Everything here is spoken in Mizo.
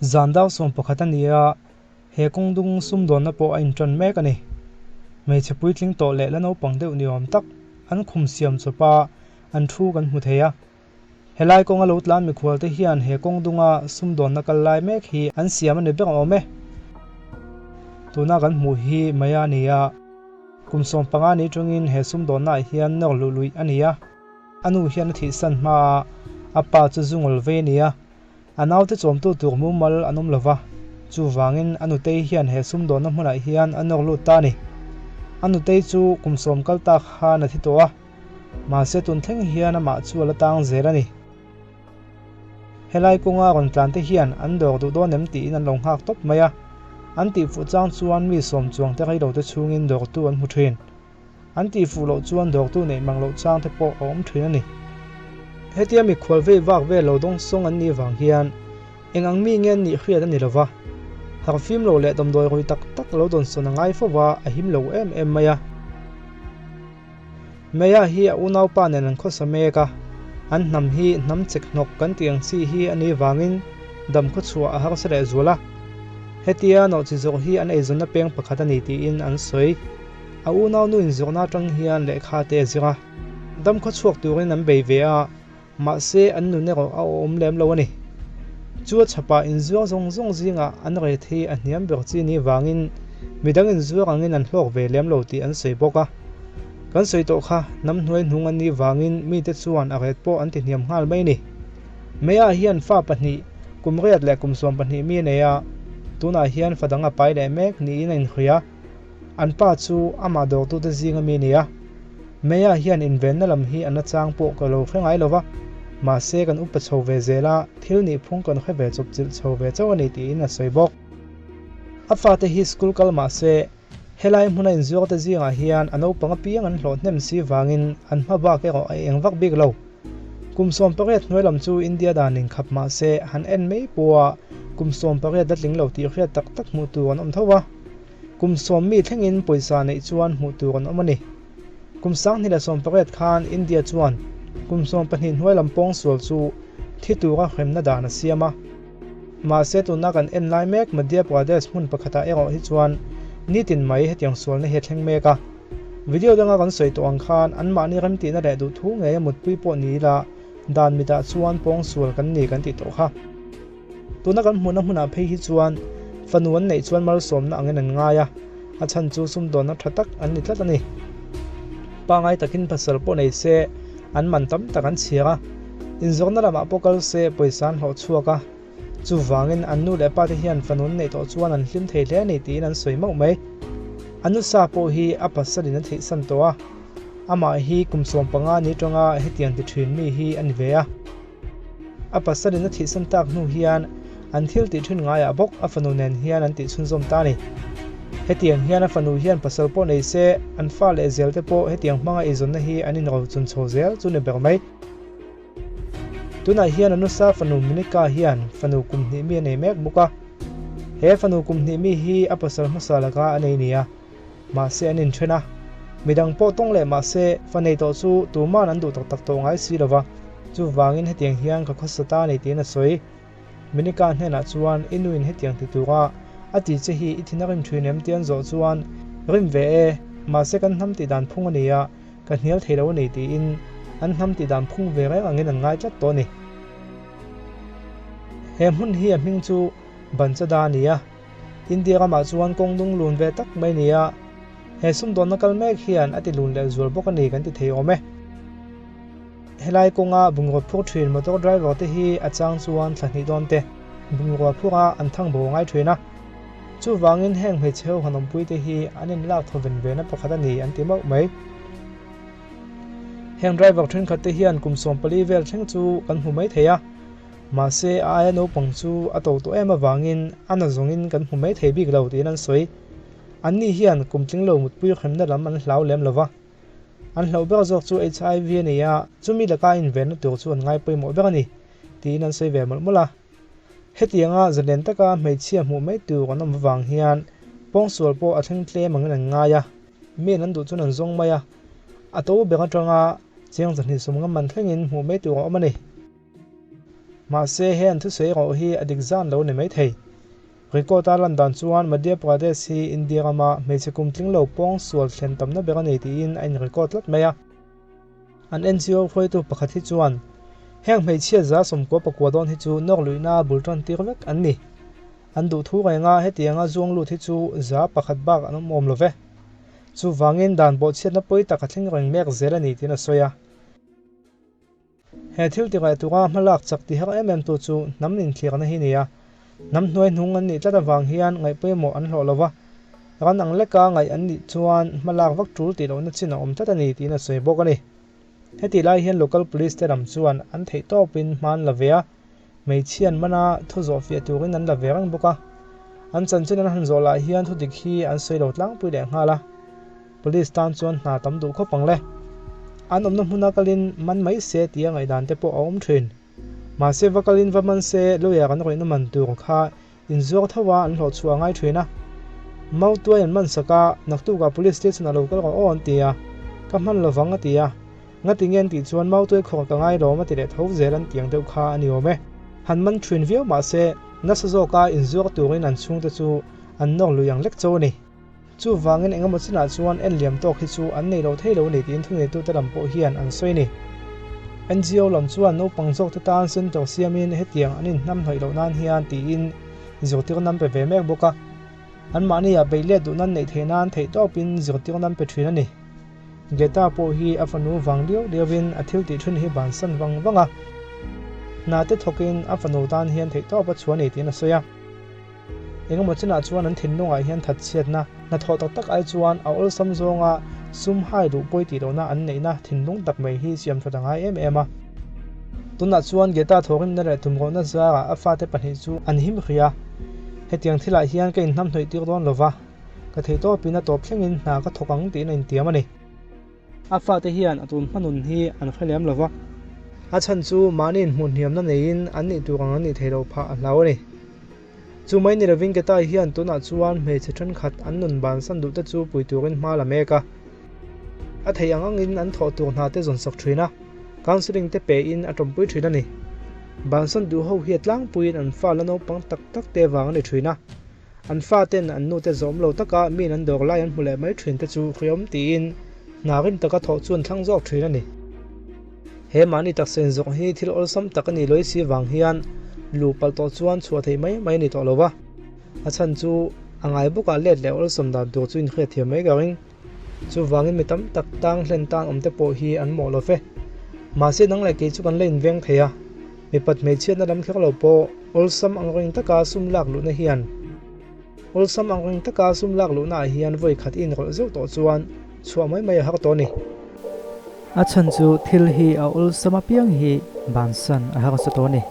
Zan dau 11 a ni a, he kawng dung sumdawnna pawh a inṭan mek a ni. Hmeichhe puitling tawh leh la naupang deuh ni awm tak an khum siam chawp a, an thu kan hmu thei a. Helai kawnga lo tlan mikhual te hian he kawng dunga sumdawnna kal lai mek hi an siam a ni ber awm e. Tuna kan hmuh hi Maya a ni a, kum 15 ni tangin he sumdawnna ah hian nawr luh luih a ni a. A nu hian a thihsan hma a, a pa chu zu ngawl vei a ni a. A naute chawmtu tur mumal an awm lova, chuvangin a nutei hian he sumdawnna hmunah hian a nawr lut ta a ni. A nutei chu kum 10 kal tak khan a thi tawh a. Mahse tun thleng hian amah chu a la tang zel a ni. Helai kawnga rawn tlan te hian an dawr duh dawn em tiin an lo nghak tawp mai a. An tihfuh chang chuan mi 10 chuang te reilo te chhungin dawrtu an hmu thin. An tihfuh loh chuan dawrtu neih mang loh chang te pawh a awm thin a ni. Hetia mikhual vei vak vel lo dawng sawng an nih vang hian eng ang mi nge an nih hriat a ni lova. Harhfim lo leh damdawi rui tak tak lo dawnsawn a ngai fo va, a him lo em em mai a. Maya hi a unaupa nen an khawsa mek a, an hnam hi hnam chek hnawk kan tih ang chi hi a nih vangin dam khawchhuah a harsa leh zual a. Hetia nawhchi zawrh hi an eizawnna peng pakhat a ni tiin an sawi. A unau nu inzawrhna atang hian lehkha te a zir a, dam khawchhuak turin an bei ve a, mahse an nun erawh a awm lem lo a ni. Chu a chhapah inzuar zawng zawng zingah an rate hi a hniam ber chi ni vangin midang inzuar angin an hlawk ve lem lo tih an sawi bawk a. Kan sawi tawh kha hnam hnuai hnung an nih vangin mite chuan a rate pawh an ti hniam nghal mai a ni. Maya hian fa pahnih, kum riat leh kum 12 mi a nei a, tunah hian fa dang a pai leh mek niin a inhria a. An pa chu amah dawrtute zinga mi a ni a. Maya hian invenna lam hi a nachang pawh ka lo hre ngai lo va, mahse kan upa chho ve zel a, thil nih phung kan hre ve chawp chilh chho ve chauh a ni tiin a sawi bawk. A fate hi school kal mahse helai hmuna inzuarte zingah hian a naupang apiang an hlawh hnem si vangin an hma bak erawh a eng vak bik lo. Kum 18 hnuai lam chu India dan inkhap mahse han en mai pawha kum 18 la tling lo tih hriat tak tak hmuh tur an awm tho va. Kum 10 mi thlengin pawisa neih chuan hmuh tur an awm a ni. Kum 2018 khan India chuan kum 12 hnuai lam pawng sual chu thi tura hremna dan a siam a. Mahse tuna kan en lai mek Madhya Pradesh hmun pakhatah erawh hi chuan nitin mai hetiang sualna hi a thleng mek a. Video danga kan sawi tawh ang khan anmahni remtihna leh duhthu ngeia mutpui pawh ni ila dan mitah chuan pawng sual kan ni kan tih tawh kha. Tuna kan hmuhna hmunah phei hi chuan fanu an neih chuan malsawmna angin an ngai a, a chhan chu sumdawnna tha tak an ni tlat a ni. Pangai takin pasal pawh nei se an man tam tak an chhiar a, inzawrna lamah pawh kal se pawisa an hlawh chhuak a, chuvangin an nu leh pa te hian fanu an neih tawh chuan an hlim thei hle a ni tiin an sawi mauh mai. A nusa pawh hi a pasalin a theihsan tawh a, amah hi kum 15 ni tanga hetiang ti thin mi hi a ni ve a. A pasalin a thihsan tak hnu hian an thil tih thin ngaiah bawk a fanu nen hian an tih chhunzawm ta a ni. Hetiang hian a fanu hian pasal pawh nei se, an fa leh zel te pawh hetiang hmanga eizawnna hi an inro chun chho zel chu ni ber mai. Tunah hian a nusa fanu Monica hian fanu kum hnih mi a nei mek bawk a. He fanu kum hnih mi hi a pasal hmasa laka a nei nia. Mahse an inthen a, midang pawh tawng leh mahse fa nei tawh chu tuman an duh tak tak tawh ngai si lova, chuvangin hetiang hian ka khawsa ta a ni tiin a sawi. Minika hnenah chuan i nuin hetiang ti tura a ti che hi i thin a rim thin em ti an zawh chuan rim ve e, mahse kan hnam tih dan phung a ni a, ka hnial thei lo a ni tiin an hnam tih dan phung ve reng angin an ngai tlat tawh a ni. He hmun hi a hming chu Banchada a ni a. India ramah chuan kawng dung lun ve tak mai nia, he sumdawnna kal mek hian a ti lun leh zual bawk a ni kan ti thei awm e. Helai kawnga bungraw phur thin motor driver te hi a chang chuan thla hnih dawn te bungrua phura an thang bo ngai thin a. Chuvangin heng hmeichhe ho han awmpui te hi an inlak thawven ve na pakhat a ni an ti mauh mai. Heng driver thenkhat te hian kum 14 vel thleng chu kan hmu mai thei a. Mahse a aia naupang chu a to tawh em avangin a na zawngin kan hmu mai thei bik lo tiin an sawi. Anni hian kum tling lo mutpui hremna lam an hlau lem lova. An hlauh ber zawk chu HIV a ni a, chumi laka invenna tur chu an ngai pawimawh ber a ni tiin an sawi ve mawlh mawlh a. Hetianga zalen taka hmeichhia hmuh mai tur an awm avang hian pawngsual pawh a thleng tlem angin an ngai a, miin an duh chuan an zawng mai a, a to ber atanga cheng 250 man thlengin hmuh mai tur a awm a ni. Mahse, he an thusawi erawh hi a dik zan lo ni mai thei. Record a lan dan chuan Madhya Pradesh hi India rama hmeichhe kum tling lo pawng sual thlen tamna ber a ni tiin a in-record tlat mai a. An NGO hruaitu pakhat hi chuan, Heng hmeichhia 94 dawn hi chu nawk luihna bul tan tir vek an ni. An duh thu renga hetianga zuang lut hi chu 100 bak an awm awm lo ve. Chuvangin dan bawhchhiatna pawi tak a thleng reng mek zel a ni tiin a sawi a. He thil ti reh tura hmalak chak ti har em em tu chu hnam inthlirna hi nia. Hnam hnuai hnung an nih tlat avang hian ngaih pawimawh an hlawh lo va, ran ang leka ngaih an nih chuan hmalak vak tul tih lohna chin a awm tlat a ni tiin a sawi bawk a ni. Heti lai hian local police te lam chuan an theih tawpin hma an la ve a, hmeichhia an man a, thu zawh fiah turin an la ve reng bawk a. An chanchin an han zawh lah hian thu dik hi an sawi lo tlangpui leh nghal a. Police tan chuan hna tam duh khawp ang le. An awmna hmuna kalin man mai se tia ngaihdan te pawh a awm thin. Mahse va kalin va man se lawyer an rawihna man tur kha inzuar tho a an hlawh chhuah a ngai thin a. Mautuai an man sak a, naktukah police station a lo kal rawh aw an ti a, ka hman lovang a ti a. Ngati nge an tih chuan Mautuai khawr ka ngai lawm a ti leh tho zel an tiang deuh kha a ni awm e. Han man thin viau mahse nasa zawka inzuar turin an chhungte chu an nawr lui ang lek cho a ni. Chuvangin engemaw chinah chuan en liam tawk hi chu an nei lo thei lo a ni tiin thuneitute lam pawh hian an sawi a ni. NGO lam chuan naupang zawkte tan centre siamin hetiang an inhnamhnawih loh nan hian tiin zirtir nan pe ve mek bawk a. Anmahniah beih let duh nan neih theih nan theihtawpin zirtir nan pe thin a ni. Geta pawh hi a fanu vang liau liauin a thil tih thin hi bansan vang vang a. Hna te thawkin a fanu tan hian theihtawp a chhuah a ni tiin a sawi a. Engemaw chinah chuan an thinlungah hian thatchhiatna, hnathawh tak tak ai chuan a awlsam zawnga sum hai duh pawi tih lohna an neihna thinlung tak mai hi siam that a ngai em em a. Tunah chuan Geta thawhrimna leh tumruhna zarah a fate pahnih chu an him hrih a. Hetiang thilah hian ka inhnamhnawih tir dawn lova, ka theihtawpin a tawp thlengin hna ka thawk ang tiin a intiam a ni. A fate hian a tun hma nun hi an hre lem lova, a chhan chu mahni inhmuh hniamna neiin an nih tur ang an nih theih loh phah a hlau a ni. Chu mai ni lovin Ketai hian tunah chuan hmeichhe thenkhat an nun bansan duhte chu pui turin hma la mek a. A theih ang angin an thawh tur hna te zawn sak thin a, counselling te pein a tawmpui thin a ni. Bansan duh ho hi a tlangpuiin an fa la naupang tak tak te vang a ni thin a. An faten an nute zawm lo taka min an dawr lai an hmu leh mai thin te chu hriawm tiin hna rim taka thawh chu an thlang zawk thin a ni. He mahni taksa inzawrh hi thil awlsam tak a nih lawih si vang hian lu palh tawh chuan chhuah theih mai mai a ni tawh lo va. A chhan chu a ngai bawkah let leh awlsam dan tur chu inhriatthiam mai ka ring. Chuvangin mi tam tak tang hlen tan awm te pawh hi an mawh lo fe. Mahse nang leh kei chu kan la inveng thei a, mipat hmeichhiatna lam kher lo pawh awlsam ang reng taka sum lak luhna hian awlsam ang reng taka sum lak luhna ah hian vawi khat i inrawlh zeuh tawh chuan chhuah mai mai a har tawh a ni. A chhan chu thil hi a awlsam apiang hi bansan a harsa tawh a ni.